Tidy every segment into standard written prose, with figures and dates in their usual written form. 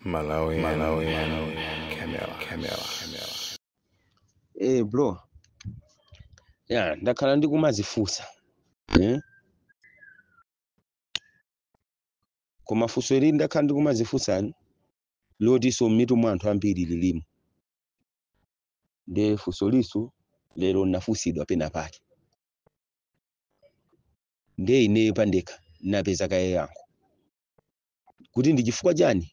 Malawi, Malawi, Camera, Camera, Camera. Bro, ya ndakhala ndikumazifunsa, eh? Koma funso ili ndakhala ndikumazifunsani lotinso m'mitu mwa anthu ambiri lilimo. Nde funso liso lero nafunsidwa pena pake, nde ineyo pandekha napeza kaye yankho kuti ndi chifukwa chani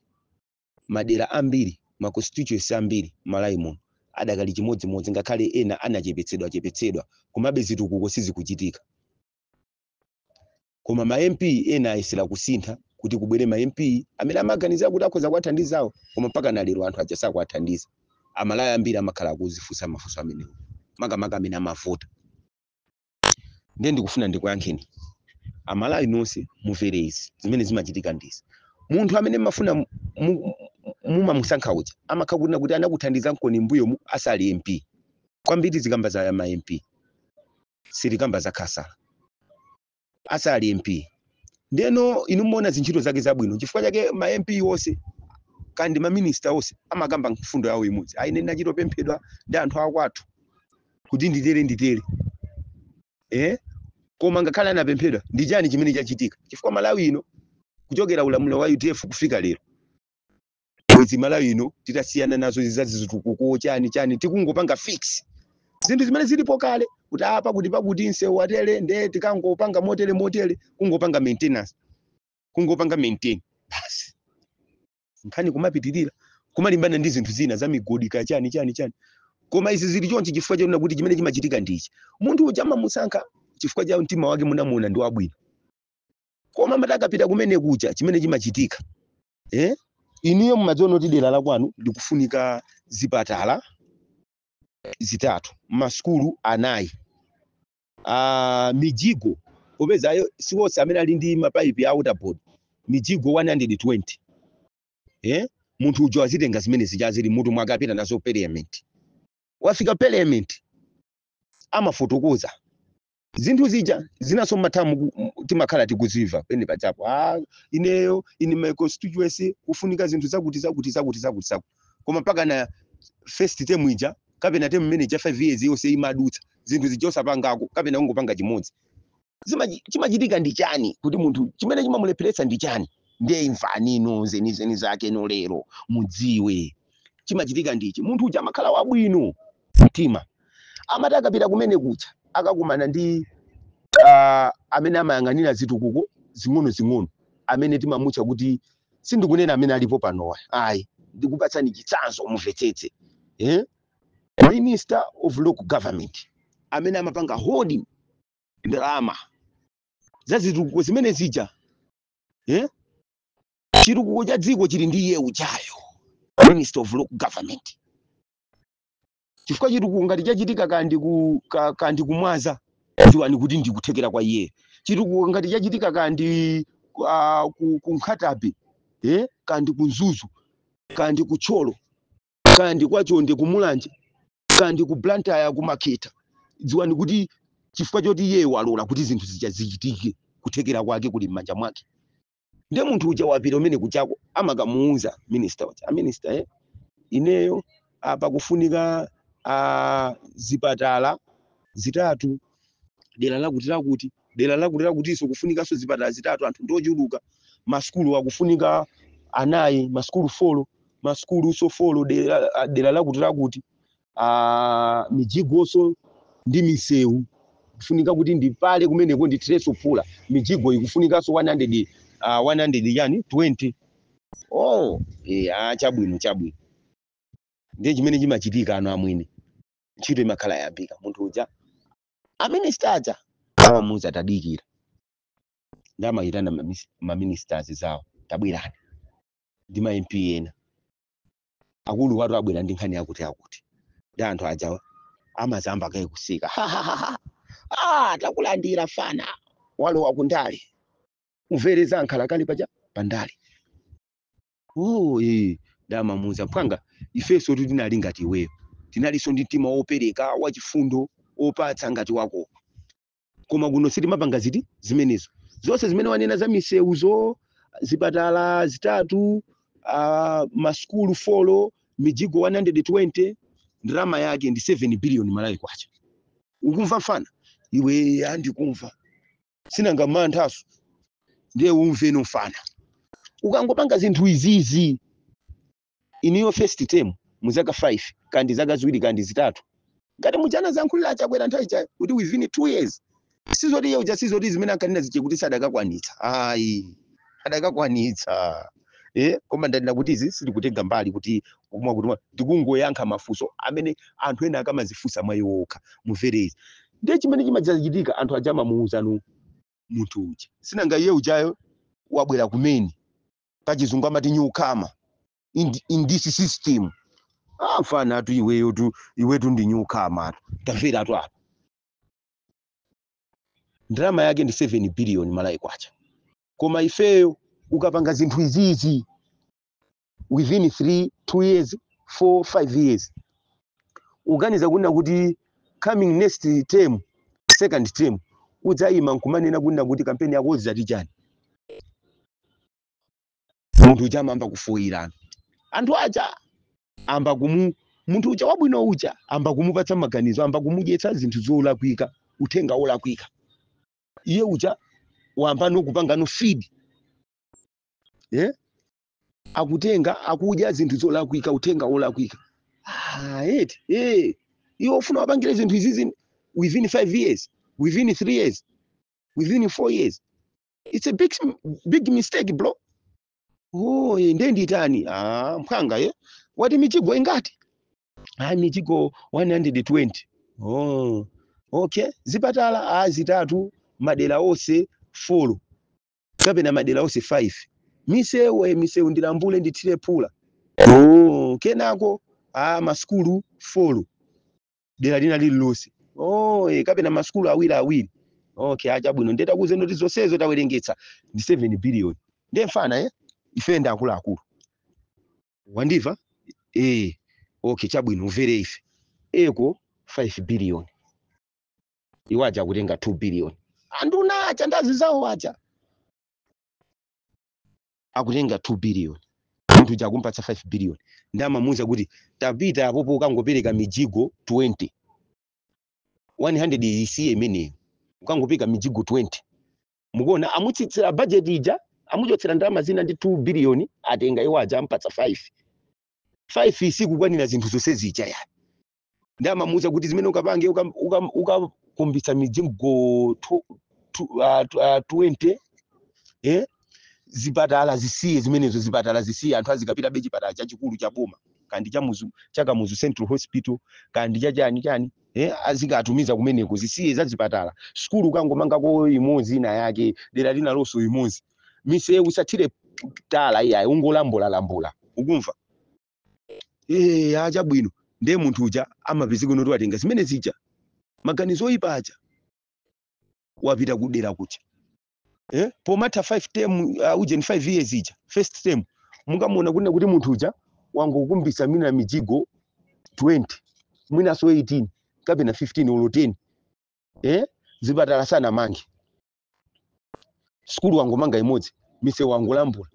madera ambiri, ma constituency ambiri Malawi muno adakali chimodzimodzi, ngakhale ena anachepetsedwa chepetsedwa, komabe zitukuko sizikuchitika. Koma ma MP ena ayesera kusintha kuti kubwere ma MP amene amaganizira kuti akhoza kuwathandizawo, koma mpaka na lero anthu aja sakuwathandiza. Amalawi ambiri amakhala akuzifunsa mafunso amenewo, makamaka amene amavota. Ndiye ndikufuna ndikuyankheni Amalawi nonse, mumvere izi zimene zimachitika. Ndizi munthu amene mafuna mumamusankha uja amakhala kunena kuti anakuthandiza nkoni mbuyomu asali MP. Kwambiri zikamba za ma MP, sitikamba za khasala. Asali MP, ndeno inu muona zintchito zake zabwino. Chifukwa chake ma MP onse kandi ma minister onse amakamba mfundo yawo imodzi: "Ayi, ine ndachitopemphedwa ndi anthu akwathu kuti nditere nditere." Koma ngakhale anapemphedwa, ndi chani chimene chachitika? Chifukwa Malawi ino, kuchokera ulamuliro wa UDF kufika lero, bwezi Malawi ino titasiyana nazo zizazitukuko chani chani. Tikungopanga fix zinthu zimene zilipo kale, kuti apa kuti pakuti msewu watere, nde tikangopanga motere motere, kungopanga maintenance, kungopanga maintain basi, nkhani kumapitirira kumalimbana ndi zinthu zina za migodi ka chani chani chani. Koma izi zili chonchi chifukwa chakuti kuti chimene chimachitika ndichi: munthu uja amamusankha chifukwa cha mtima wake, munamuona ndi wabwino, koma amati akapita kumene kuja, chimene chimachitika, inuyo mumadziona kuti dera la kwanu likufunika zipatala zitatu, masukulu anayi, mijigo, popeza ayo siwonse amene ali ndi mapaipi a water board, mijigo 120. Munthu uja wazitenga zimene zija zili mutu mwake, apita nazo parliament. Wafika parliament, amafotokoza zinthu zija zinaso mmathamu timakhala tikuzimva pene pachapo: "Ah, ineyo in my constituency kufunika zinthu zakuti zakuti zakuti zakuti zakuti." Koma mpaka na first term ija kapena term imene ija, 5 years yonse imadutsa, zinthu zija osapangako kapena kungopanga chimodzi. Chimachitika ndi chani kuti munthu chimene chimamulepheretsa ndi chani? Ndiye imvani ino zenizeni zake no lero mudziwe. Chimachitika ndichi: munthu uja amakhala wabwino mtima, amati akapita kumene kucha akakumana ndi amene amayang'anira zitukuko zing'ono zing'ono, amene timamutcha kuti, sindikunena amene alipo panowa, ayi, ndikupatsani chitsanzo mumvetsetse, eh? Minister of Local Government amene amapanga holding ndalama za zitukuko zimene zija, eh? Chitukuko cha dziko chili ndi iye ujayo, Minister of Local Government, chifukwa chitukuko ngati chachitika kandi ku kandi kumwaza, dziwani kuti ndikuthekera kwa iye. Chitukuko ngati chachitika kandi ku Nkhata Bay, kandi ku Mzuzu, kandi ku Thyolo, kandi kwa Chonde ku Mulanje, kandi ku Blantyre ku Maketa, dziwani kuti chifukwa choti iye walola kuti zinthu zija zichitike, kuthekera kwake kuli m'manja mwake. Ndiye munthu uja wapita umene kuchako, amakamuuza minister uja: "A minister, ineyo apa kufunika zipatala zitatu dera lakuti lakuti, dera lakuti lakutinso kufunikanso zipatala zitatu, anthu ndochuluka. Masukulu akufunika anayi, masukulu four, masukulu four dera lakuti lakuti, mijigonso ndi misewu kufunika kuti ndipale kumeneko, ndithirenso phula, mijigo ikufunikanso 100, 100 yani 20." "Oh, chabwino, chabwino." Ndiye chimene chimachitika ano amwene, ntchito imakhala yambika. Munthu uja, a minister aja amamuuza, "Tadikira." Ndi amayitana ma ministers zawo: "Tabwerani ndi ma MP ena, akulu watu abwera ndi nkhani yakuti akuti." Ndi anthu aja amazamba kaye kuseka: "Ha, ah, takulandira fana, walowa kundale, umvereza nkhala kale paja pandale." "Oh, Ndamamuuza, "Mphwanga, ifenso tinali ngati iweyo, tinalinso ndi mtima wopereka, wachifundo, wopatsa ngati wako, koma kuno sitimapanga ziti zimenezo zonse zimene wanena za misewuzo, zipatala zitatu, Masukulu 4, mijigo 120, ndalama yake ndi 7 billion Malawi kwacha. Ukumva mfana iwe? Andikumva, sinanga manthaso. Ndiye umveno mfana, ukangopanga zinthu izizi in your first term, muzaka 5 kandi zaka 2 kandi 3, ngati mujana zankhulira achakwera nthawi chayo kuti within 2 years, sizoti iye uja, sizoti zimene ankanena zije kuti sadakakwanitsa, ayi, adakakwanitsa. Koma ndanena kuti izi sitikutenga mbali kuti kumwa kuti tikungoyankha mafunso amene anthu ena akamazifunsa mwa iwo okha. Mumvere izi, ndiye chimene chimadzachitika, anthu aja amamuwuzanu munthu uja, sinanga iye ujayo wabwera kumene, pachizungu amati newcomer in this system. Ah, mfana atu iweyo tu, iwetu ndi newcomer atu. Tamvera atu apa, ndalama yake ndi 7 billion Malawi kwacha, koma ifeyo ukapanga zinthu izizi within 3, 2 years, 4, 5 years, uganiza kunena kuti coming next term, second term, udzayima nkumanena kunena kuti kampeni yako udzati chani? Munthu uja amamba kufoyirana, anthu aja amba kumu munthu uja wabwino uja amba kumupatsa maganizo, amba kumudyetsa zinthu zolakwika, uthenga wolakwika. Iye uja wamba nokupanga no feed, eh? Akutenga, akudya zinthu zolakwika, uthenga wolakwika. Ah, eti iwe ufuna wapangire zinthu izizi within 5 years, within 3 years, within 4 years, it's a big, big mistake, bro. Oh, ndiye nditani? Ah, mphwanga, ye wati mijigo ingati? Ah, mijigo 120. Oh, okay. Zipatala, ah, 3, madera onse 4 kapena madera onse 5. Misewu, misewu ndilambule, ndithire phula. Oh, kenako, ah, masukulu 4 dera lina lililonse. Oh, kapena masukulu awiri awiri. Okay, achabwino, ndetakuze ndoti zonsezo tawerengetsa ndi 7 billion. Ndiye mfana, ife ndi akuluakulu, wandiva? Okay, chabwino, umvere, ife eko 5 billion, iwo aja akutenga 2 billion. Anduna aja ndazi zawo aja akutenga 2 billion, munthu uja akumpatsa 5 billion, ndi amamuwuza kuti tapita apopo ukangopereka mijigo 20, 100 isiye imeneyo, ukangopereka mijigo 20. Mukuona, amutsitsira budget ija, amuchotsera ndalama zina ndi 2 billion atenga iwo aja, ampatsa 5. 5 isikukwanira zinthu zonse zija ya. Ndi amamuwuza kuti zimene ukapange, ukakumbitsa mijigo 20, zipatala zisiye zimenezo, zipatala zisiye, anthu azikapita be chipatala chachikulu cha boma, kandi cha muzu, cha Kamuzu Central Hospital, kandi cha chani chani, azikatumiza kumeneko, zisiye za zipatala. Sukulu ukangomangako imodzi ina yake, dera lina lonso imodzi. Misewu usathire tala iyayi, ungolambulalambula. Ukumva? Achabwino. Ndiye munthu uja amapezeka kuti watenga zimene zija, maganizo oyipa aja, wapita kudera kuja, Pomatha 5 term, uje ni 5 years ija, first term, mukamuona kunena kuti munthu uja wangokumbisa mina mijigo 20, mwinaso 18 kapena 15 olo 10, Zipatala sanamange, sukulu wangomanga imodzi, misewu wangolambula.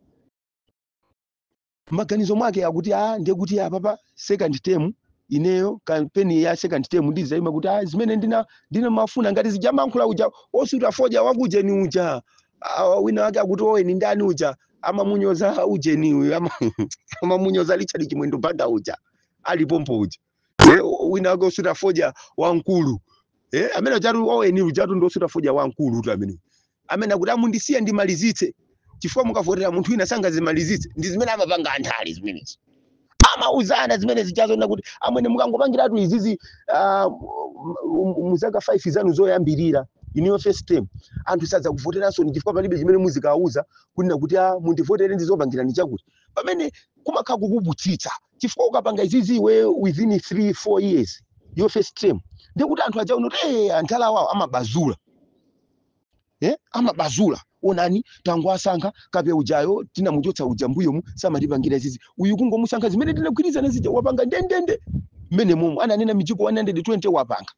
Maganizo mwake akuti, ah, ndiye kuti apapa second term ineyo, kampeni ya second term, ndizayima kuti, ah, zimene ndina mafuna ngati zijamankhula uja osuta foja wakujeni uja. Ah, wina wake akuti owe ni ndani uja amamunyoza ujeni uyu, amamunyoza Richard Chimwendo Banda uja, alipompo uja, wina wake osuta foja wamkulu, amene uchatu owe ni ujatu ndi osuta foja wamkulu tu amene akuti amundisiye ndimalizitse, chifukwa mukavotera munthu wina sangazimalizitse. Ndi zimene amapanga anthali zimenezo, amauzana zimene zichazona kuti amwene mukangopangiratu izizi muzaka 5 zanu zoyambirira, iniyo first term, anthu sadzakuvoteranso ni chifukwa palibe chimene muzikauza kunena kuti, ah, mundivotere ndizopangirani chakuti, pamene kumakhala kukuputsitsa, chifukwa ukapanga izizi iwe within 3, 4 years, your first term, ndikuti anthu ajaona kuti anthu alawawo amabazula, Amabazula. Onani, tangoasankha kape ujayo, tinamuchotsa uja mbuyomu, samatipangira izizi. Uyu kungomusankha, zimene tinagwirizana zija wapanga ndendende mmene momwe ananena. Mijigo 120 wapanga,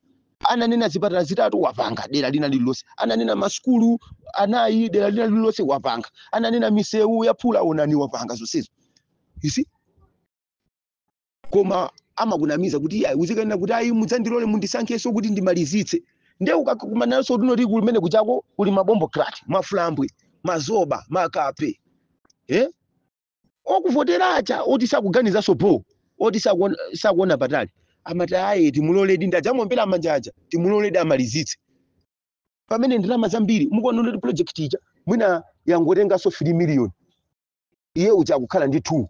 ananena zipatala 3 wapanga dera lina lililonse, ananena masukulu 4 dera lina lililonse wapanga, ananena misewu yaphula, onani, wapanga zonsezo. You see, koma amakunamiza kuti ayi, uzikanena kuti ayi, mudzandilole, mundisankhenso kuti ndimalizitse. Ndiye ukakumananso tinoti kumene kuchako kuli mabombo crat, mafulambwe, mazoba, makape, eh? Okuvotera aja oti sakuganizanso po, oti sakuona patali, amati ayi, timuloledi, ndadzamuombera manja aja, timuloledi amalizitse. Pamene ndalama zambiri mukuona kuti project ija mwina yangotenganso 3 million, iye uja akukhala ndi 2.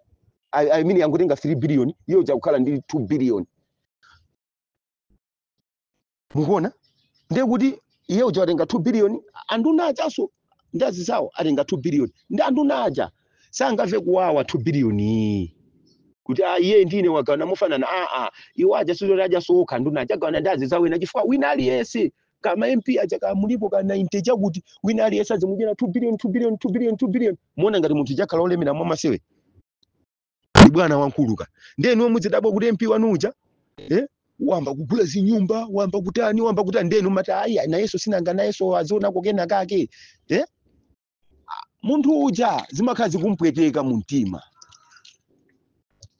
I mean, yangotenga 3 billion, iye uja akukhala ndi 2 billion. Mukuona? Ndiye kuti iye uja watenga 2 billion, anduna ajaso ndi azizawo atenga 2 billion. Ndi anduna aja sangamve kuwawa 2 billion iyi kuti ah, iye ndine wagawana mofanana. Ah, iwo aja sizoti aja sokha, nduna aja agawana ndi azizawo ena, chifukwa wina aliyense kama MP aja ka mulipo ka 90 chakuti wina aliyense azimudyera 2 billion, 2 billion, 2 billion, 2 billion. Muona ngati munthu chakhala olemera mwamasewe ndi bwana wankuluka. Ndiye niwe mudzidabwa kuti MP wanu uja, eh, wamba kugula zinyumba, wamba kutani, wamba kutani. Ndiye mati ayi, nayenso sinanga nayenso azionako kena kake, eh? Munthu uja zimakhala zikumpweteka mu mtima,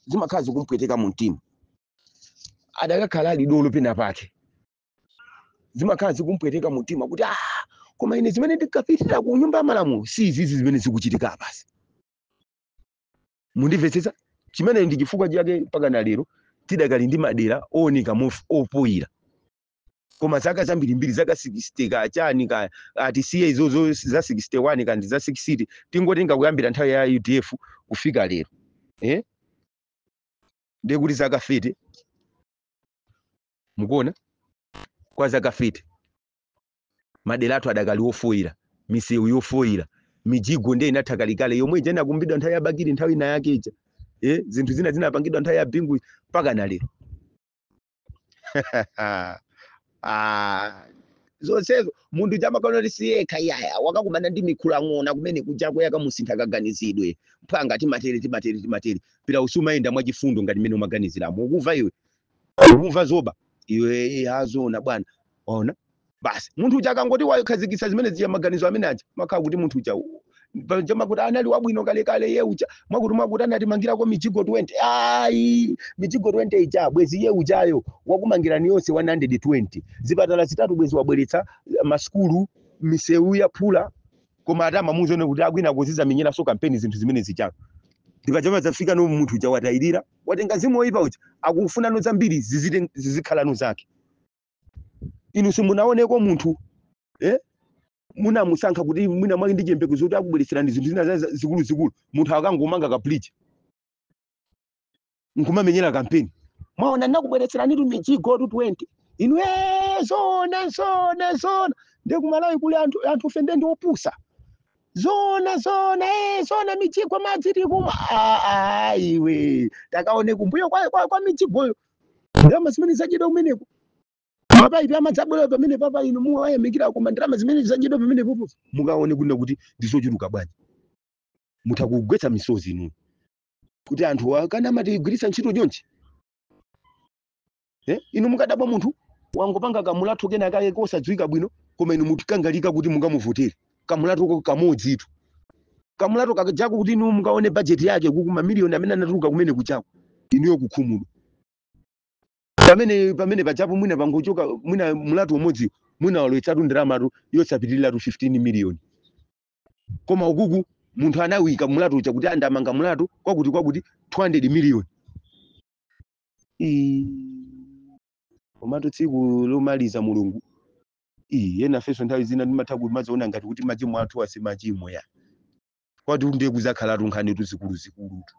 zimakhala zikumpweteka mu mtima. Adakakhala ali dolo pena pake, zimakhala zikumpweteka mu mtima kuti ah, koma ine zimene ndikapitira ku nyumba ya malamulo si izizi zimene zikuchitika basi. Mundimvetsetsa? Chimene ndi chifukwa chake mpaka na lero tidakali ndi madera ooneka opoyira. Koma zaka zambirimbiri, zaka 60 kachani ka, atisiye izozo za 61 kandi za 60, tingotenga kuyambira nthawi ya UDF kufika lero, eh? Ndiye kuti zaka 30. Mukuona, kwa zaka 30 madera athu adakali ofoyira, misewu yofoyira, mijigo ndiye inatha kalekale, yomwe ija inakumbidwa nthawi ya Bakili, nthawi ina yake ija, eh? Zinthu zina zinapangidwa nthawi ya Bingu mpaka na lero. Ah, zonsezo munthu chamakana kuti siyekha iyaya, wakakumana ndi mikhulang'ona kumene kujako yakamusintha kaganizidwe. Mphanga, timatere, timatere, timatere, pira usumayenda mwachifundo ngati mmene umaganiziramo. Ukumva iwe? Ukumva zoba iwe? Azona bwana, waona basi munthu uja akangoti wakhazikitsa zimene zija, maganizo amene aja, makhala kuti munthu uja chama kuti anali wabwino kalekale ye uja, mwakuti mwakuti anatimangirako mijigo 20. Ayi, mijigo 20 ija bwezi ye ujayo wakumangirani yonse 120, zipatala zitatu bwezi wabweretsa, masukulu, misewu yaphula. Koma atamamuzione kuti akwina kuzizamenyeranso kampeni zinthu zimene zichako, ndipachama zafika no munthu uja watayirira, watenga mzimu woyipa uja, akufunano zambiri zizikhalano zake. Inu simunaoneko munthu, eh? Munamusankha kuti mwina mwake ndi chiyembekezo kuti akubweretserani zinthu zina zikuluzikulu, munthu akangomanga ka bridge nkumamenyera kampeni, mwaona nakubweretserani tu mijigo tu 20. Inu zona zona zona. Ndiye kumalawi kuli anthu, anthu fe ndi opusa. Zona zona, zona, mijigo madzi tikumwa. Ah, ah, iwe takaone kumbuyo kwa mijigoyo, ndalama zimene zadyedwa kumeneko, mapaipi amadzabwera pamene papa inu muwayamikira, koma ndalama zimene zadyedwa pamene popo mukaone kuna kuti ndizochuluka bwanji, mutha kugwetsa misozi inu kuti anthu akana amatigwiritsa ntchito chonchi, eh? Inu mukadabwa munthu wangopanga kamulatho kena kake kosadziwika bwino, koma inu mutikangalika kuti mungamuvotere kamulatho kamodzitu, kamulatho kakajako, kuti inu mukaone bajeti yake kuku mamiliyoni amene anatuluka kumene kuchako, inuyo kukhumudwa. Pamene pachapo mwina pangochoka mwina mulato umodzi, mwina walowetsatu ndalamatu yosapitirira 15 miliyoni, koma ukuku munthu anawika mulato uja kuti andamanga mulato kwakuti kwakuti 200 miliyoni. Ii, komatu tsiku lomaliza Mulungu. Ii, ena feso nthawi zina ndimatha kumaziona ngati kuti machimo athu asi machimo ya kwati, ndiye kuzakhalatu nkhani tu zikuluzikulutu,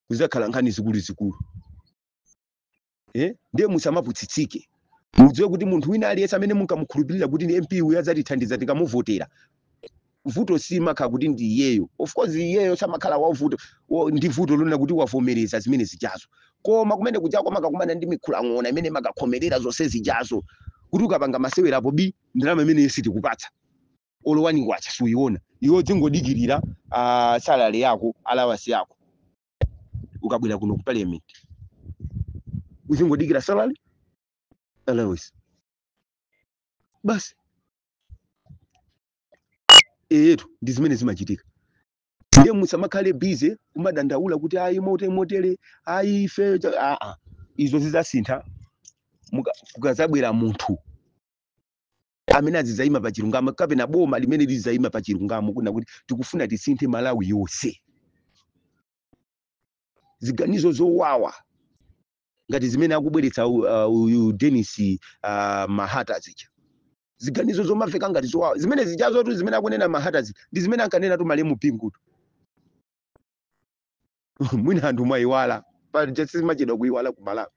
kuzakhala nkhani zikuluzikulu, eh? Ndiye musamaputsitsike, mudziwe kuti munthu wina aliyense amene munkamukhulupirira kuti ndi MP uyu adzatithandiza tikamuvotera, vuto simakhala kuti ndi iyeyo. Of course iyeyo samakhala wavuto ndi vuto lona kuti wavomereza zimene zichazo, koma kumene kuchako makakumana ndi mikhulang'ona imene makakhomerera zonse zichazo kuti ukapanga masewerapo bi ndalama imene sitikupatsa olowani kwacha suiona iwe, dzingodikirira salary yako, allowance yako. Ukabwera kuno ku parliament uzingodikira salary, allowance basi. Eyetu, ndi zimene zimachitika. Ndiye Ndiye musamakhale busy kumadandaula kuti ayi motere ayi ife a izo zizasintha kukazabwera munthu amene azizayima pa chilungamo, kapena boma limene lizayima pa chilungamo kuna kuti tikufuna tisinthe Malawi yonse. Ziganizo zowawa ngati zimene akubweretsa uyu Dennis Mahata zija, ziganizo zomafeka ngati zowawa zimene zijazotu zimene akunena Mahata ndi zimene ankanena tu malemu Bingu tu. Mwina anthu mwayiwala, pajasimachedwa kuyiwala ku Malawi,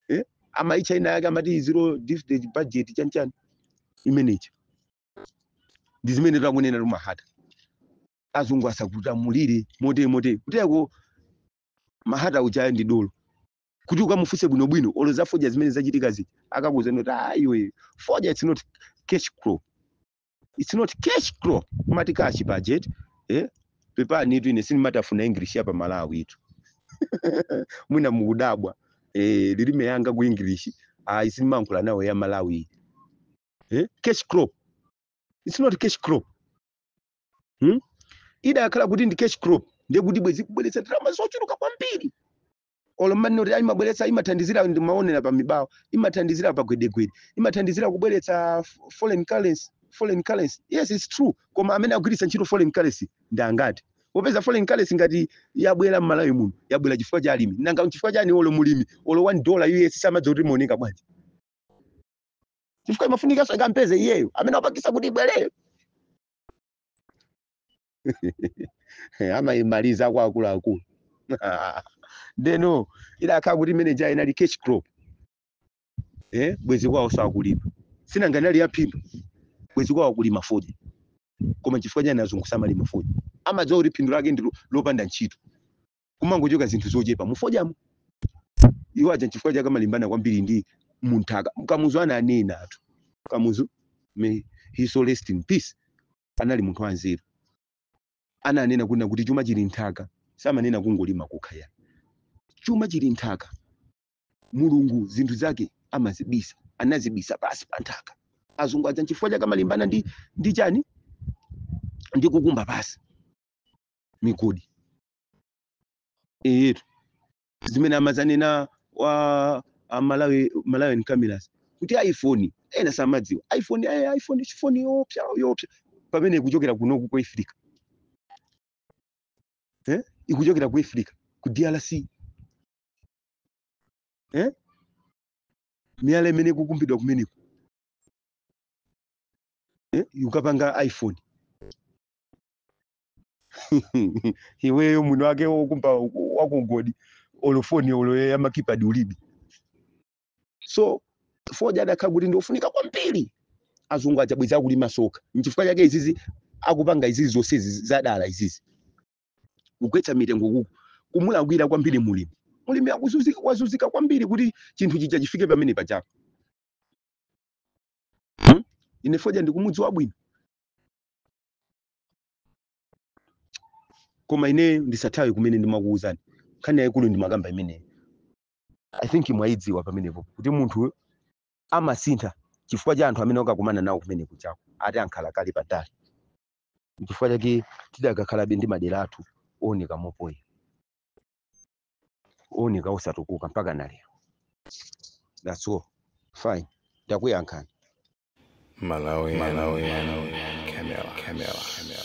eh? Amaicha ina yake amati zero deficit budget chanchani imenechi ndi zimene takunena tu Mahata. Azungu asakutamulire motere motere kuteko. Mahata ujayo ndi dolo kuti ukamufunse bwinobwino olo za fodya zimene zachitika zija, akakuwuzani kuti ah, iwe, fodya it's not cash crop, it's not cash crop, kumati cash budget, eh? Pepani itu ine sindimatafuna English ya pa Malawi itu, mwina mukudabwa, eh, lilime yanga ku English ayi sindimankhula nawo ya Malawi, eh? Cash crop, it's not cash crop, Idakhala kuti ndi cash crop ndiye kuti bwezi kubweretsa ndalama zochuluka kwambiri. Olo mmanoti imabweretsa, imathandizira, ndimaonera pa mibawa, imathandizira pa gwedegwede, imathandizira kubweretsa foreign currency. Foreign currency, yes, it's true, koma amene agwiritsa ntchito foreign currency ndi angati? Popeza foreign currency ngati yabwera m'Malawi muno, yabwera chifukwa cha alimi. Nanga chifukwa chani olo mulimi olo $1 US samadziwa kuti imaoneka bwanji? Chifukwa imafunikanso ikampeze iyeyo amene wapangisa kuti ibwereyo. Amayimaliza kwa akuluakulu. Ndeno idakhala kuti imene inali cash crop, eh, bwezi kwawo sakulima, sinanga inali ya phindu, bwezi kwawo kulima fodya. Koma chifukwa chani azungu samalima fodya? Amadziwa kuti phindu lake ndi lopanda ntchito, kumangochoka zinthu zochepa mufodyamo. Iwo aja chifukwa chake amalimbana kwambiri ndi munthaka. Kamuzu ananena atu, Kamuzu, may he so rest in peace, anali munthu wanzeru, ananena kuna kuti chuma chili nthaka. Samanena kungolima kokha, chuma chili nthaka. Mulungu zinthu zake amazibisa, anazibisa pasi pa nthaka. Azungu aja chifukwa chake amalimbana ndi chani, ndi kukumba pasi migodi eyetu, zimene amazanena wa a Malawi, Malawian Cameras, kuti iPhone ena samadziwa iPhone, iPhone chifoni yopsa yopsa pamene ikuchokera kunoku ku Africa, eh, ikuchokera ku Africa, ku DRC, eh, miyala imene ikukumbidwa kumeneko, eh, ukapanga iPhone. Iweyo mwini wake wokumba wakugodi olo foni olo ya ma keypad ulibe. So fodya adakhala kuti ndiofunika kwambiri, azungu achabweza kulima soka. Nchifukwa chake izizi akupanga izizi zonsezi zadala izizi, kugwetsa mitengo kuku kumulakwira kwambiri mulimi. Mulimi akuzunzika, wazunzika kwambiri kuti chinthu chija chifike pamene pachapo, Ine fodya ndikumudziwa bwino, koma ine ndisathawe kumene ndimakuwuzani. Nkhani yayikulu ndimakamba imeneyi, I think mwayidziwa pamenepo kuti munthu amasintha chifukwa cha anthu amene wakakumana nawo kumene kuchako, ati ankhala kale patali. Chifukwa chake tidakakhalabe ndi madera athu ooneka mopoya, ooneka osatukuka mpaka na lero. That's all, fine, ndakuyankhani. Malawi, Malawi, Camera, Camera, Camera.